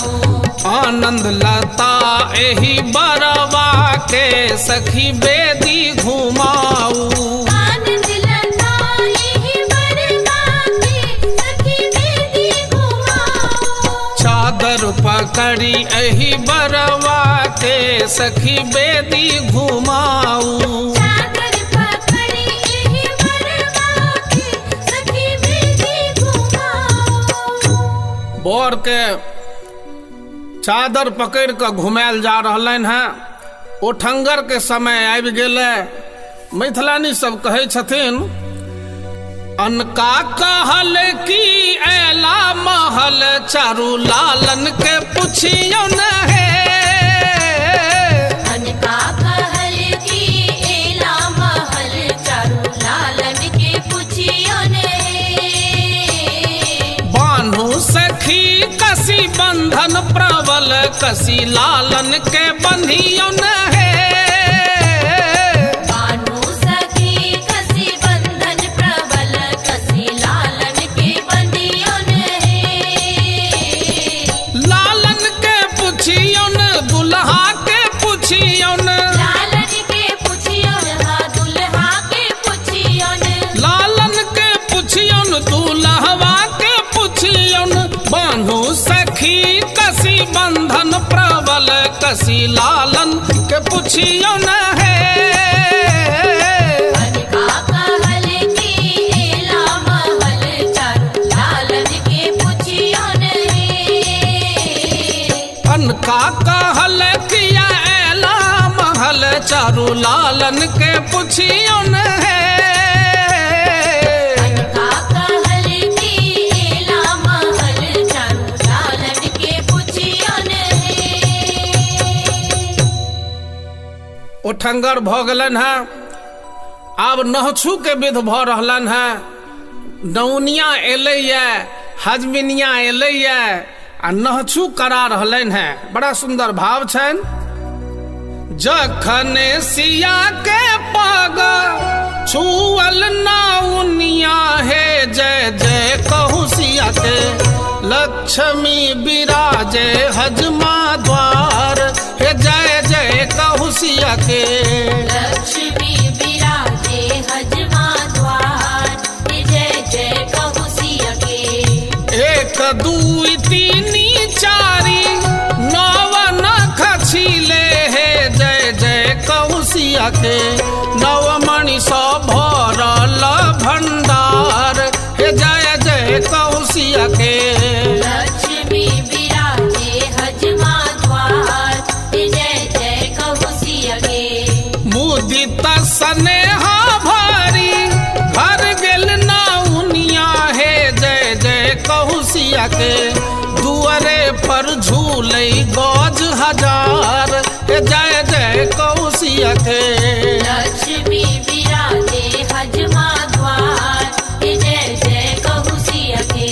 आनंद लता एही बरवा के सखी बेदी घुमाऊ। आनंद लता एही बरबा के सखी बेदी घुमाओ। चादर पकड़ी एही बरवा के सखी बेदी घुमाऊ। चादर पकड़ी एही बरबा के सखी बेदी घुमाओ। बर के चादर पकड़ कऽ घुमायल जा रहलनि हेँ। ओठंगर के समय आबि गेलै। मैथिलानी सब कहै छथिन, अनका कहल की ऐला महल चारू लालन के पुछियौ न हे। अनका कहल की एला महल चारू लालन के पुछियो ने। बान्हू सखी कसी बंधन प्रबल कसी लालन के बंधियौ न हे। बानू सखी कसी बंधन प्रबल कसी लालन के बंधियो ने। लालन के पुछियौ न दुल्हा के पुछियौ न, लालन के पुछियो हा दुल्हा के पुछियो ने। लालन के पुछियौ न दुल्हवा के पुछियौ न, बान्हू सखी कसी बंधन प्रबल कसी लालन के पुछियौ न हे। अनका कहल की एला महल चारू लालन के पुछियो ने। अनका कहल किया ऐला महल चारू लालन के पुछियौ न हे। अनका कहल की एला महल चारू लालन के पुछियो ने। ओठंगर भऽ गेलनि हेँ। आब नहछू के विध भऽ रहलनि हेँ। नौनिया एलैए, हजमिनिया एलैए आ नहछू करा रहलनि हेँ। बड़ा सुंदर भाव छनि। जखन सिया के पग छुअल नौनिया हे, जय जय कहू सिया के लक्ष्मी विराजे हजमा द्वार हे, जय जय कहू सिया के। लक्ष्मी विराजे हजमा द्वार जय जय कहु सिया के। 1 2 3 4 9 नख छिले हे, जय जय कहू सिया के। नवमणि स भरल भंडार सिया के। लक्ष्मी विराजे हजमा द्वार, जय जय कहु सिया के। मुदित स्नेहा भारी घर गेल नाउनिया हे जय जय कहु सिया के। दुआरे पर झूलै गज हजार हे जय जय कहु सिया के। लक्ष्मी विराजे हजमा द्वार, जय जय कहु सिया के।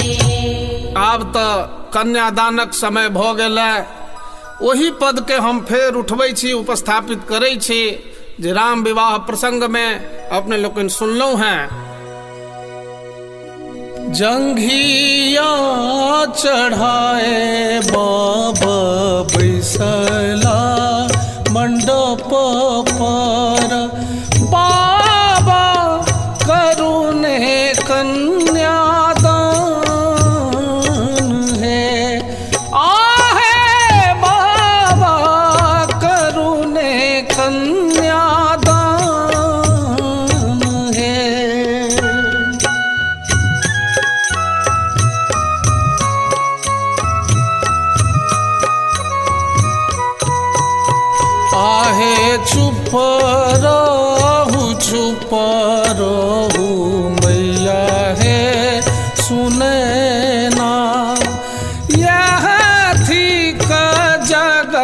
आब तऽ कन्यादानक समय भऽ गेलै। ओही पद के हम फेर उठबै छी, उपस्थापित करै छी जे राम विवाह प्रसंग में अपने लोकनि सुनलहुँ हैं। जंघिया चढ़ाए बाबा बैसला मंडप पर, बाबा करुणे कन्यादान है, आहे बाबा करुणे कन्यादान है। आहे चुप रहू मैया हे सुने ना, यह थिक जग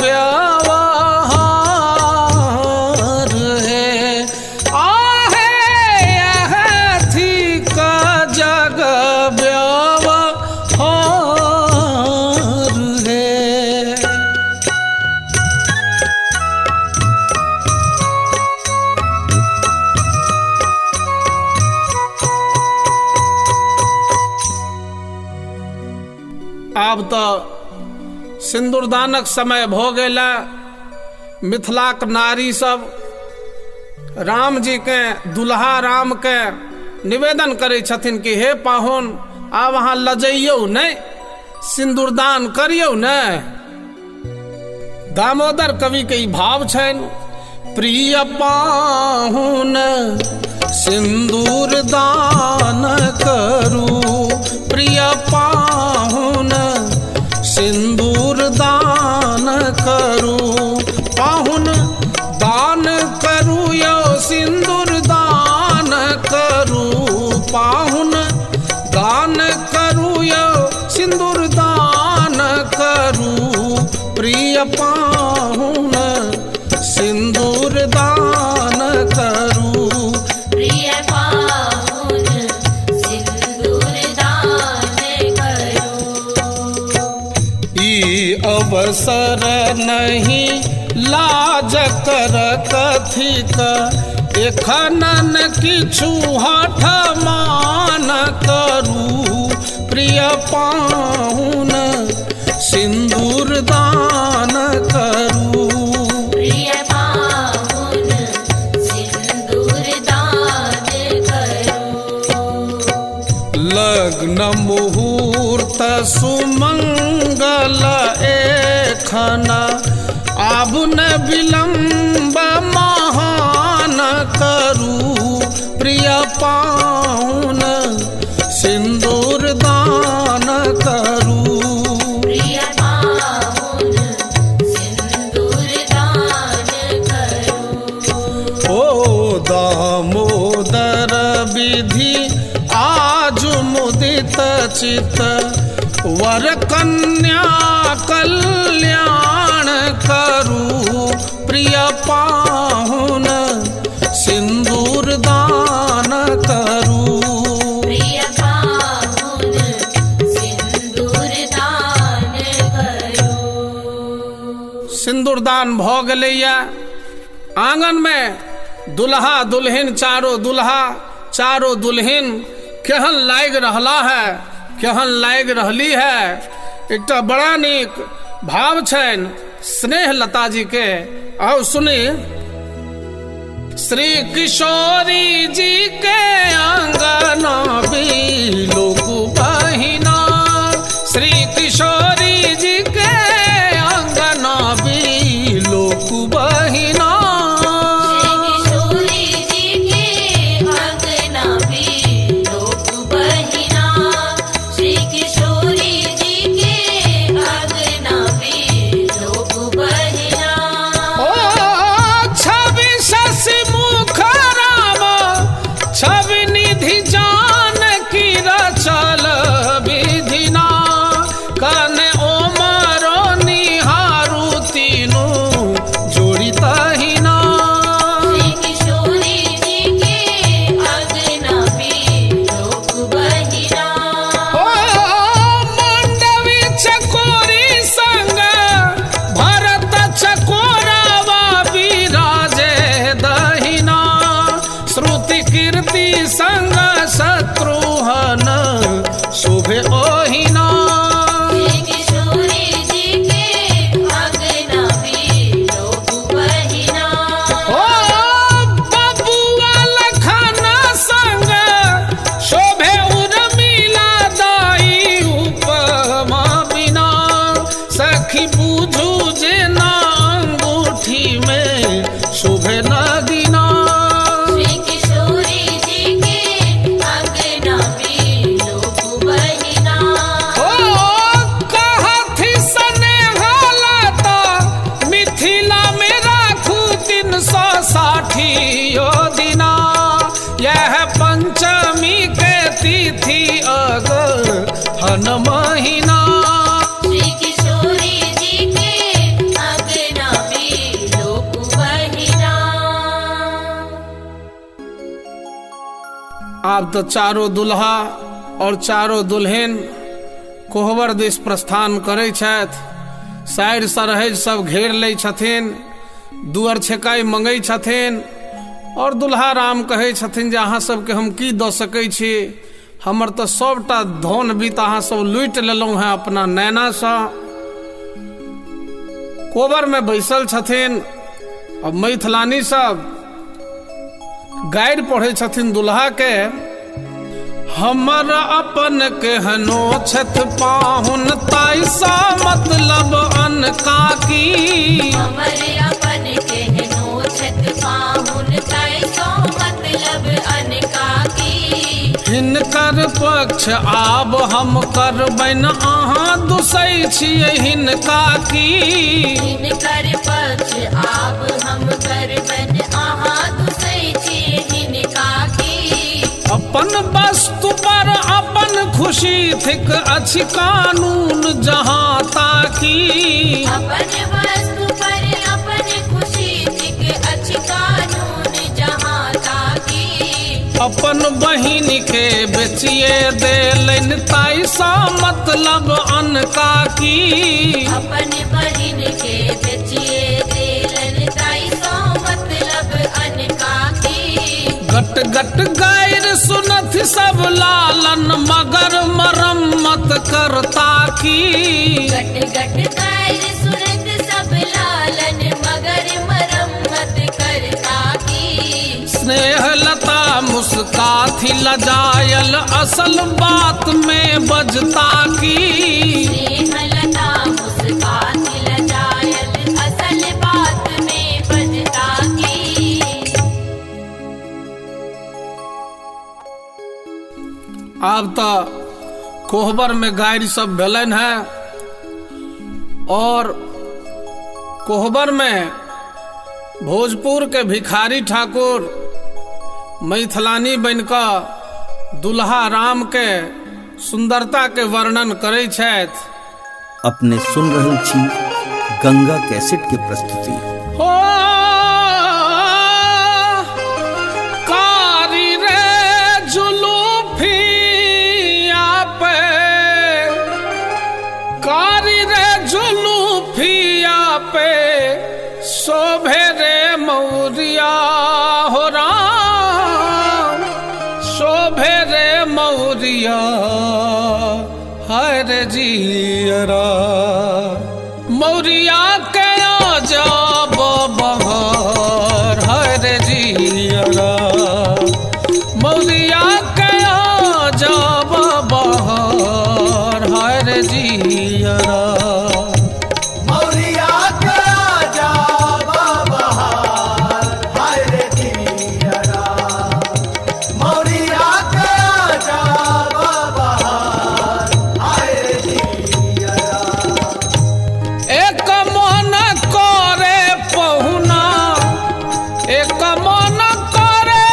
व्यवहार है, आहे यह थिक जग व्यवहार है। आब तऽ सिन्दूरदानक समय भऽ गेल। मिथिलाक नारी सब राम जी के दुल्हा राम के निवेदन करै छथिन कि हे पाहुन, आब अहाँ लजैयौ नहि, सिन्दूरदान करियौ ने। दामोदर कवि के ई भाव छनि, प्रिय पाहुन सिन्दूरदान करू, प्रिय पाहुन सिन्दूरदान करू, पाहुन दान करू यौ सिन्दूरदान करू, पाहुन दान करू यौ सिन्दूरदान करू, प्रिय पाहुन सिन्दूरदान करू, प्रिय पाहुन सिन्दूरदान करू। ई अवसर नहीं लाज कर कथिक, एखन किछु हठ मान करू, प्रिय पाहुन सिन्दूरदान करू, प्रिय पाहुन सिन्दूरदान करू। लग्न मुहूर्त सुमंगल एखन, आब न विलम्ब महान करू, प्रिय पाहुन सिन्दूरदान करू, प्रिय पाहुन सिन्दूरदान करू। ओ दामोदर विधि आज मुदित चित, वर कन्या कल्याण करू, प्रिय पाहुन सिन्दूरदान करू, प्रिय पाहुन सिन्दूरदान करू। सिन्दूरदान भऽ गेलैया। आंगन में दुल्हा दुल्हिन, चारो दुल्हा चारो दुल्हिन केहन लागि रहला है, केहन लागि रहली है। एकटा बड़ा नीक भाव छनि स्नेह लता जी के। आउ सुनी। श्री किशोरी जी के आंगना बिलोक बहिना, श्री किशोरी जी के आंगना बिलोक बहिना, श्री किशोरी जी के अंगना बिलोक बहिना, श्री सखी बुझू जेना अंगूठी में शोभे नगीना। श्री किशोरी जी के अंगना में लोग बहिना। ओ कहथि स्नेहलता मिथिला में राखू 360 यो दिना। यह पंचमी के तिथि अगहन महीना। श्री किशोरी जी के अंगना में लोग बहिना। आब तो चारों दुल्हा और चारों दुल्हन कोहबर दिस प्रस्थान करै छथि। साइर सरहज सब घेर लै छथिन, दुअर छेकाइ मंगै छथिन और दुल्हा राम कहै छथिन जे अहाँ सबके हम की दऽ सकै छी, हमर तऽ सबटा धन बीत अहाँ सब लूटि लेलहुँ हेँ अपना नैनासँ। कोबर में बैसल छथिन और मैथिलानी सब गारि पढ़ै छथिन दुल्हा के। हमर अपन केहनो छथि पाहुन ताइसा मतलब अनका की। हमर अपन केहनो छथि पाहुन ताइसो मतलब अनका की। हिनकर पक्ष आब हम करबनि अहाँ दुसै छियै हिनका की। हिनकर पक्ष आब हम करबनि अहाँ दुसै छियै हिनका की। अपन वस्तु पर अपन खुशी थिक अछि कानून जहाँ ताकी। अपन वस्तु पर अपन खुशी थिक अछि कानून जहाँ ताकी। अपन बहिन के बेचिए देलनि ताइसा मतलब अनका की। अपन बहिन के बेचिए देलनि ताइसा मतलब अनका की। गट गट गायर सुनथि सब लालन मगर मरम्मत करता की। गट गट गायर सुनत सब लालन मगर मरम्मत करता की। स्नेहलता मुस्काथि लजायल असल बात में बजता की। स्नेहलता मुस्काथि लजायल असल बात में बजता की। आब तऽ कोहबर में गारि सब भेलनि हैं और कोहबर में भोजपुर के भिखारी ठाकुर मैथिलानी बनकऽ दुल्हा राम के सुंदरता के वर्णन करै छथि। अपने सुन रहल छी गंगा कैसेट के प्रस्तुति। हो कारी रे जुलूफिया पे, कारी रे जुलूफिया पे शोभे रे मौरिया हो राम, शोभे रे मौरिया हर जियरा। मौरिया के आजाब बहार हर जियरा, मौरिया के आजाब बहार हर जियरा। मौरिया के आजाब बहार हर जियरा, मौरिया के आजाब बहार हर जियरा। एक मन करे पहुना, एक मन करे,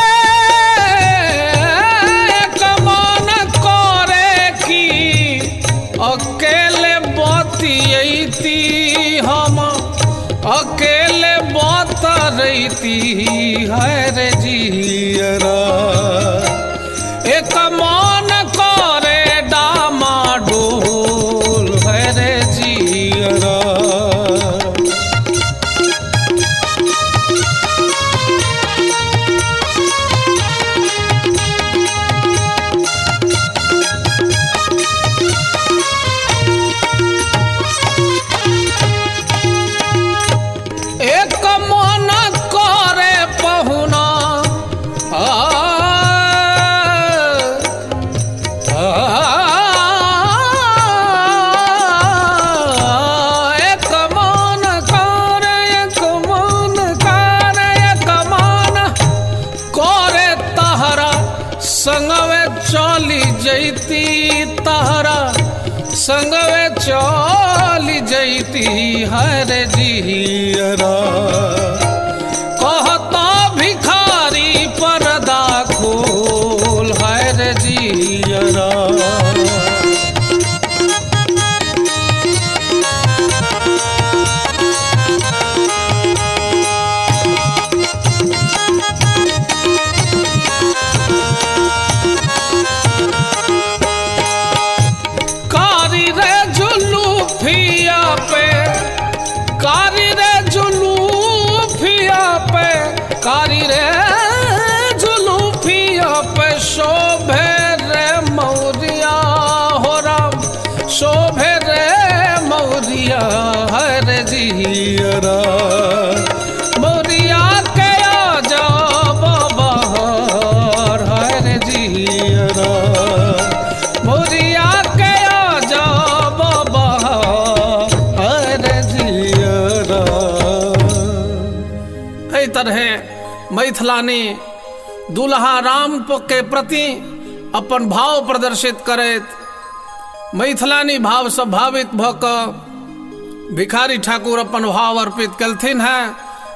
एक मन करे की अकेले बतियैती हम, अकेले बतरैती हर जियरा। एक मन करे डामाडोल हर जियरा। एक मन करे पहुना, आ हर जियरा। कहता भिखारी पर्दा खोल हर जियरा। कारी रे जुलूफिया पे, कारी रे जुलूफिया पे, कारी रे जुलूफिया पे शोभे रे मौरिया हो राम, शोभे रे मौरिया हर जियरा। मौरिया के आजा बाबा हर जियरा, मौरिया के आजा बाबा हर जियरा। एहि तरहे मैथिलानी दुल्हा राम के प्रति अपन भाव प्रदर्शित करैत मैथिलानी भावसँ भावित भऽ कऽ भिखारी ठाकुर अपन भाव अर्पित केलथिन हैं।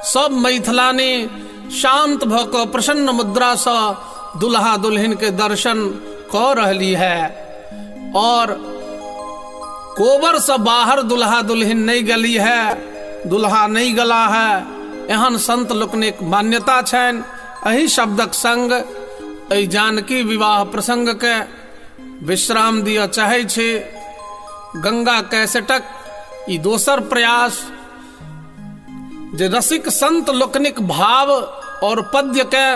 सब मैथिलानी शांत भऽ कऽ प्रसन्न मुद्रासँ दुल्हा दुल्हिन के दर्शन कऽ रहली है और कोबर से बाहर दुल्हा दुल्हिन नहीं गली है, दुल्हा नहीं गला है, एहन संत लोकनिक मान्यता छनि। एहि शब्दक संग एहि जानकी विवाह प्रसंग के विश्राम दिअ चाहै छी। गंगा कैसेटक ई दोसर प्रयास जे रसिक संत लोकनिक भाव और पद्य के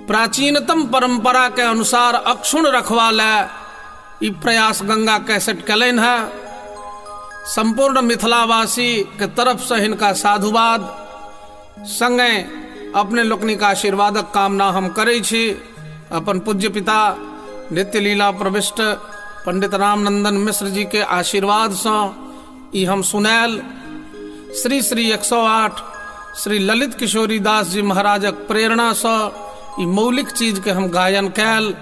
प्राचीनतम परंपरा के अनुसार अक्षुण्ण रखवा लै ई प्रयास गंगा कैसेट कलनि है। संपूर्ण मिथिलावासी के तरफ से हिनका साधुवाद संगे अपने लोकनिक आशीर्वादक कामना हम करै छी। अपन पूज्य पिता नित्य लीला प्रविष्ट पंडित रामनंदन मिश्र जी के आशीर्वाद सँ ई हम सुनायल। श्री श्री 108 श्री ललित किशोरी दास जी महाराजक प्रेरणा सँ ई मौलिक चीज के हम गायन कैल।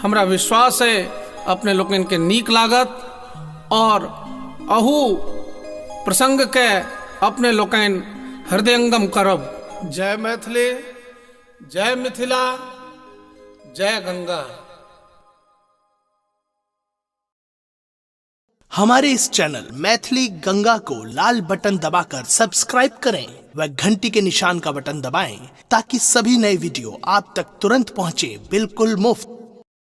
हमरा विश्वास है अपने लोकनि के नीक लागत और अहू प्रसंग के अपने लोकनि हृदयंगम करब। जय मैथिली, जय मिथिला, जय गंगा। हमारे इस चैनल मैथिली गंगा को लाल बटन दबाकर सब्सक्राइब करें व घंटी के निशान का बटन दबाएं ताकि सभी नए वीडियो आप तक तुरंत पहुंचे बिल्कुल मुफ्त।